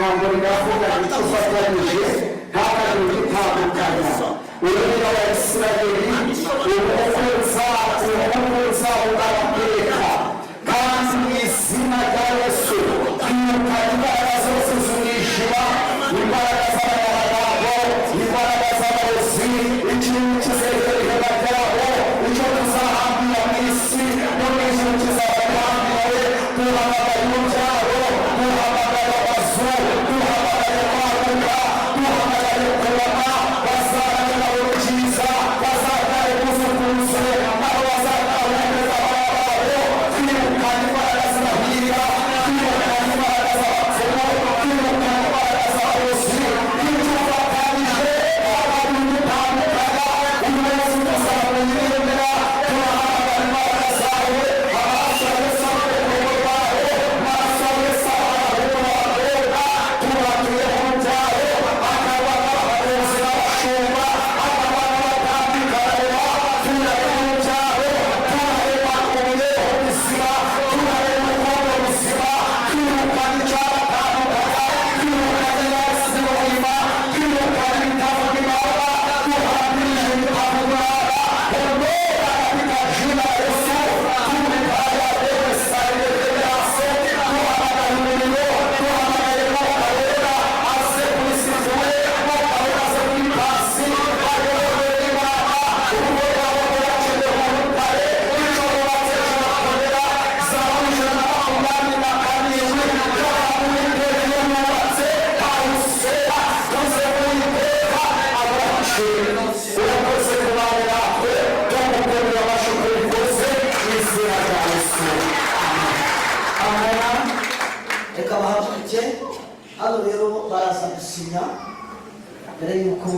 Ijambo riravuga icyo ufatanyije ntakagire ugitandukanya. Ururimi wa Isirayeli, ubukwe ubuhuza bugateka. Kandi mu izina rya Yesu twirukanye imbaraga zose z'umwijima, imbaraga z'abanyamagambo, imbaraga z'abarozi, ikintu kizegera ihema ryabo. Icyo tuzahambira mu isi, no mu ijuru kizaba gihambiriwe. Duhamagaye urubyaro, duhamagaye amazu, duhamagaye kwaguka, duhamagaye kurama. Bazabane nabo byiza, bazabyare buzukuruze, nabo bazatahureza abana babo. Twirukanye imbaraga z'abahira, twirukanye imbaraga z'abapfumu, twirukanye imbaraga z'abarozi. Ibyo ufatanyije abantu bitandukana, uyu munsi tuzaba yiyemera. Turahamagara imbaraga zawe, amaraso ya Yesu abe ku rwawe, amaraso ya Yesu abahungu n'abakobwa. Tubatuye mu rubyaro, akaba n'abahanuzi n'abashumba, akaba n'abatambyi kararema. Turarema urubyaro, turarema imibereho mizima, turarema urukundo ruzima. Twirukanye icyabatandukanya, twirukanye n'abasizi, twirukanye ibitavuga Imana, duhambirije ibitavuga Imana. Ondoka katika jina la Yesu. Tumikaya esayeyaso. Duhamagaye umuriro, duhamagaye Mwuka Wera aze kuri Sifuwe, Mwuka Wera aze kuri Pasi, ayobore Imana. Urugo rwabo rwakenewe mu rutare, icyo bubatse kirakomera. Zaburi 127, Uwiteka iyo yubatse ntawusera. Tuze Uwiteka abaciye. Urakoze kubana natwe, tugukorera amashusho bikoze mu izina rya Yesu. Amen. Reka bahaguruke hano rero, baraza gusinya mbere y'uko